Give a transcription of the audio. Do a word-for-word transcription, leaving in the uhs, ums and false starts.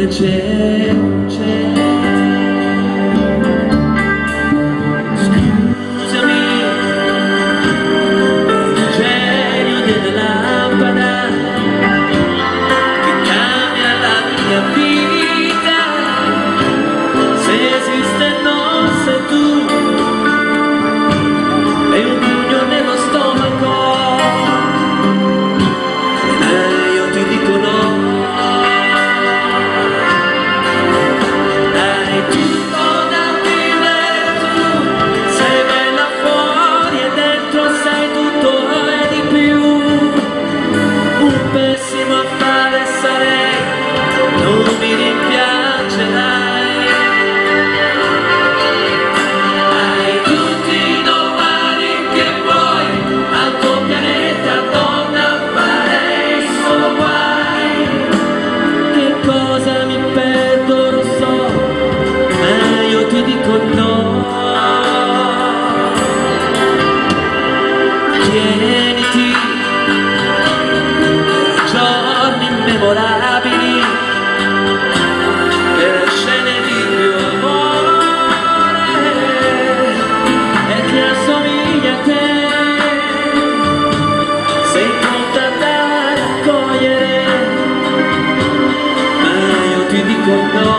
C'è, c'è. Scusami, il genio della lampada che cambia la mia vita. Se esiste, non sei tu, è un pugno nello stomaco. Eh, io ti dico no. Hai tutto da vivere tu, sei bella fuori e dentro sei tutto e di più. Un pessimo affare sarei, non mi rimpiangerai. Hai tutti i domani che vuoi, al tuo pianeta donna farei solo guai. Che cosa mi perdo, lo so, ma io ti dico no. Tieniti giorni memorabili per scene di più amore e che assomiglia a te. Sei pronta da raccogliere, ma io ti dico no.